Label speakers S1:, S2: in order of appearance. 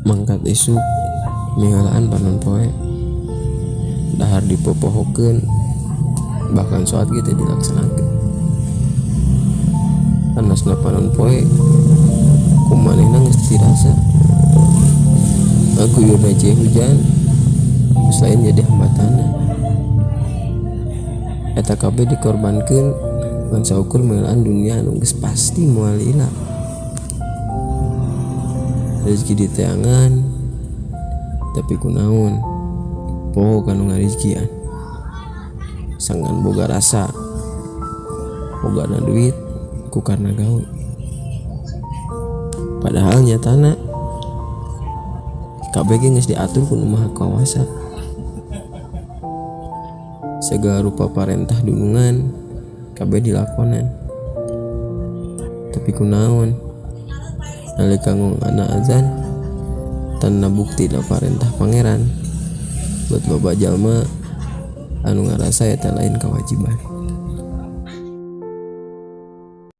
S1: Mangkat isuk miheulaan panon poe, dahar dipopohokeun, bahkan salat ge teu dilaksanakeun. Panasna panon poe ku manehna geus tirasa. Ngaguyurna cai hujan geus lain jadi hambatanna. Eta kabeh dikorbankeun ngan saukur miheulaan dunia anu geus pasti moal lila. Rezeki diteangan, tapi kunaon poho kanu ngarizkian. Sangkan boga rasa bogana duit ku karena gawe, padahal nyatana kabeh ge geus diatur ku Nu Maha Kawasa. Segala rupa parentah dunungan kabeh dilakonan, tapi kunaon nalika ngongana azan tanda bukti na parentah Pangeran buat loba jalma anu ngarasa eta lain kewajiban.